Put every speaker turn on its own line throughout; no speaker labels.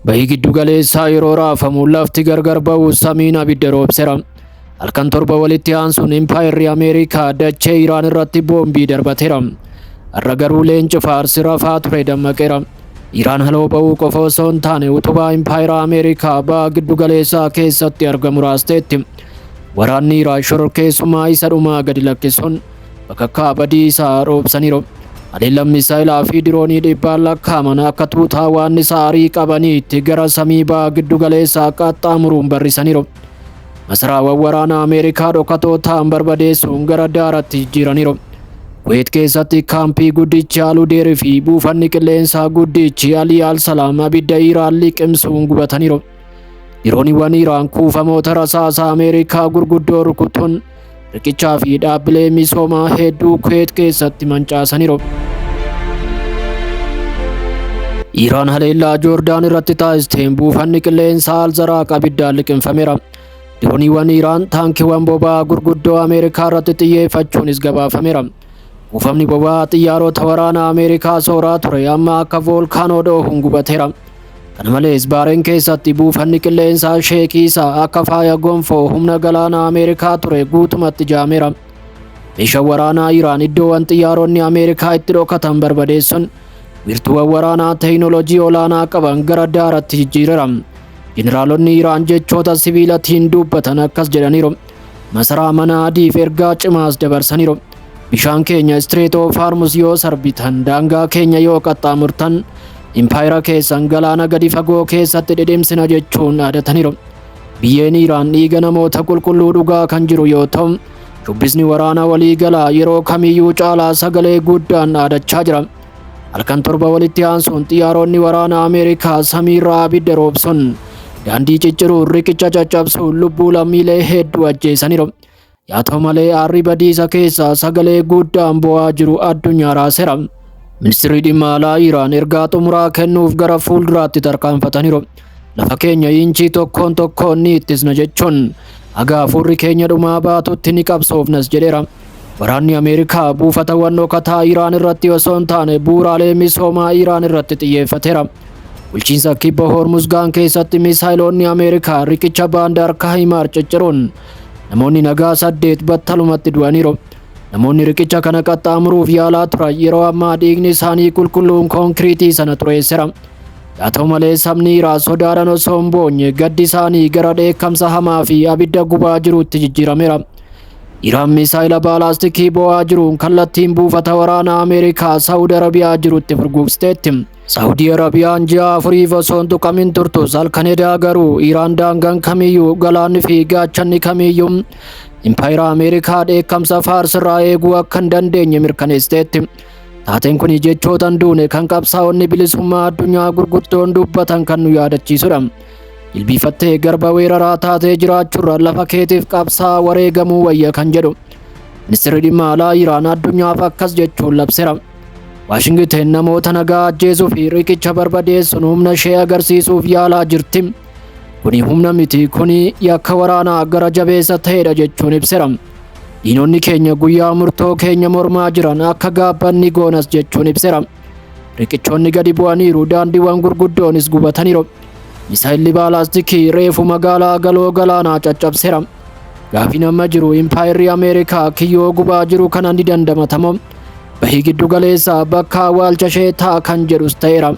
Bahi giddu galeessaa yeroo raafamu lafti gargar ba'u samiin abidda roobsera. Halkan 7 walitti aansuun impaayerri Ameerikaa dachee Iraan irratti boombii darbateera. Har'a garuu leenci Faarsi rafaa ture dammaqeera. Iraan haloo ba'uu qofa osoo hin taane utubaa impaayera Ameerikaa baha giddu galeessaa keessatti argamu raasteetti. Waraanni Iraan shororkeessummaa isa dhumaa gadi lakkisuun bakakkaa badii isaa roobsaniiru. Haleellaan misaayilaa fi diroonii dhibbaan lakkaa'aman akka tuutaa waannisaa arii qabaniitti gara samii baha giddu galeessaa qaxxaamuruun barrisaniiru. Masaraawwan waraana Ameerikaa dhokatoo ta'an barbadeessuun gara daaratti jijjiiraniiru. Kuweet keessatti kaampii guddichi Aludeer fi buufanni qilleensaa guddichi Ali Al-Salaam abidda Iraan liqimsuun gubataniiru. Dirooniiwwan Iraan kuufamoota rasaasa Ameerikaa gurguddoo rukutuun riqichaa fi dhaabbilee misoomaa hedduu Kuweet keessatti mancaasaniiru. Iraan haleellaa Joordaan irratti taasisteen buufanni qilleensaa Al-Zaraaq abiddaan liqimfameera. Dirooniiwwan Iraan taankiiwwan boba'aa gurguddoo Ameerikaa irratti xiyyeeffachuunis gabaafameera. Kuufamni boba'aa xiyyaarota waraanaa Ameerikaa sooraa ture amma akka voolkaanoo dhoohuun gubateera. Kana malees Baareen keessatti buufanni qilleensaa Sheekiisaa akka faaya gonfoo humna galaanaa Ameerikaa ture guutumatti jaameera. Meeshaan waraanaa Iraan iddoowwan xiyyaaronni Ameerikaa itti dhokatan barbadeessuun wiirtuuwwan waraanaa teekinooloojii olaanaa qaban gara daaratti jijjiireera. Jeneraalonni Iraan jechoota sibiilatiin dubbatan akkas jedhaniiru. Masaraa mana adiif ergaa cimaas dabarsaniiru. Bishaan keenya Strait of Hormuz yoo sarbitan, daangaa keenya yoo qaxxaamurtan, impaayera keessan galaana gadi fagoo keessatti dhidhimsina jechuun dhaadataniiru. Biyyeen Iraan dhiiga namoota qulqulluu dhugaa kan jiru yoo ta'u, shubbisni waraana waliigalaa yeroo kamiyyuu caalaa sagalee guddaan dhaadachaa jira. Halkan 7 walitti aansuun xiyyaaronni waraana Ameerikaa samiirraa abidda roobsuun daandii cicciruun riqicha caccabsuun lubbuu lammiilee hedduu ajjeesaniiru. Yaa ta'u malee aarri badiisa keessaa sagalee guddaan bo'aa jiru addunyaa raaseera. Ministirri dhimma alaa Iraan ergaa xumuraa kennuuf gara fuulduraatti tarkaanfataniiru. Lafa keenya inchii tokkoon tokkoon ni ittisna jechuun haga hafuurri keenya dhumaa baatutti ni qabsoofnas jedheera. Waraanni Ameerikaa buufatawwan dhokataa Iraan irratti osoo hin taane bu'uuraalee misoomaa Iraan irratti xiyyeeffateera. Bulchiinsa kibba Hormuzgaan keessatti miisaayiloonni Ameerikaa riqicha Baandaar Kaahimaar cicciruun namoonni nagaa 8 battalumatti du'aniiru. Namoonni riqicha kana qaxxaamuruuf yaalaa turan yeroo ammaa dhiigni isaanii qulqulluun koonkiriitii sana xureesseera. Haa ta'u malee sabni Iraan sodaadhaan osoo hin boonye gaddi isaanii gara dheekkamsa hamaa fi abidda gubaa jiruutti jijjiirameera. Iraan misaayila baalaastikii bo'aa jiruun kallattiin buufata waraanaa Ameerikaa Saawud Arabiyaa jirutti furgugsiteetti. Saawudii Arabiyaan ji'a afuriif osoo hin tuqamin turtus halkan edaa garuu Iraan daangaan kamiyyuu galaanni fi gaachanni kamiyyuu impaayera Ameerikaa dheekkamsa Faarsirraa eeguu akka hin dandeenye mirkaneessiteetti. Taateen kun jechoota hin duune kan qabsaa'onni bilisummaa addunyaa gurguddoon dubbatan kan nu yaadachiisudha. Jilbiifattee garba weeraraa taatee jiraachuurra lafa keetiif qabsaa wareegamuu wayya kan jedhu. Ministeerri dhimma alaa Iraan addunyaaf akkas jechuun labseera. Waashingiten namoota nagaa ajjeesuu fi riqicha barbadeessuun humna ishee agarsiisuuf yaalaa jirti. Kuni humna miti, kuni yakka waraanaa gara jabeessa ta'edha jechuun ibseera. Diinonni keenya guyyaa murtoo keenya mormaa jiran akka gaabban ni goonas jechuun ibseera. Riqichoonni gadi bu'aniiru, daandiiwwan gurguddoonis gubataniiru. Misaayilli baalaastikii reefu magaalaa galoo galaanaa caccabseera. Gaafiin amma jiru impaayerri Ameerikaa kiyyoo gubaa jiru kana ni dandamatamoo? Bahii giddu galeessaa bakka awwaalcha ishee ta'a kan jedhus ta'eera.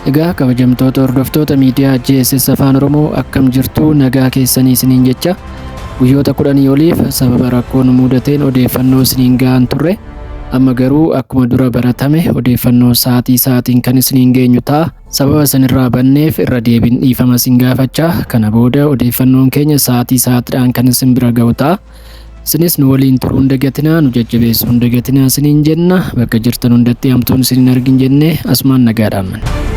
Egaa kabajamtoota hordoftoota miidiyaa JSS Afaan Oromoo akkam jirtu, nagaa keessanii isiniin jecha, guyyoota 10 oliif sababa rakkoo nu mudateen odeeffannoo isiniin ga'an turre. Amma garuu akkuma dura baratame odeeffannoo sa'aatii sa'aatiin kan isiniin geenyu ta'a. Sababa isinirraa banneef irra deebiin dhiifama isin gaafachaa, kana booda odeeffannoon keenya sa'aatii sa'aatiidhaan kan isin bira ga'u ta'a. Isinis nu waliin turuu hin dagatinaa, nu jajjabeessuu hin dagatinaa isiniin jenna. Bakka jirtan hundatti hamtuun isin hin argin jennee asumaan nagaa dhaammanna.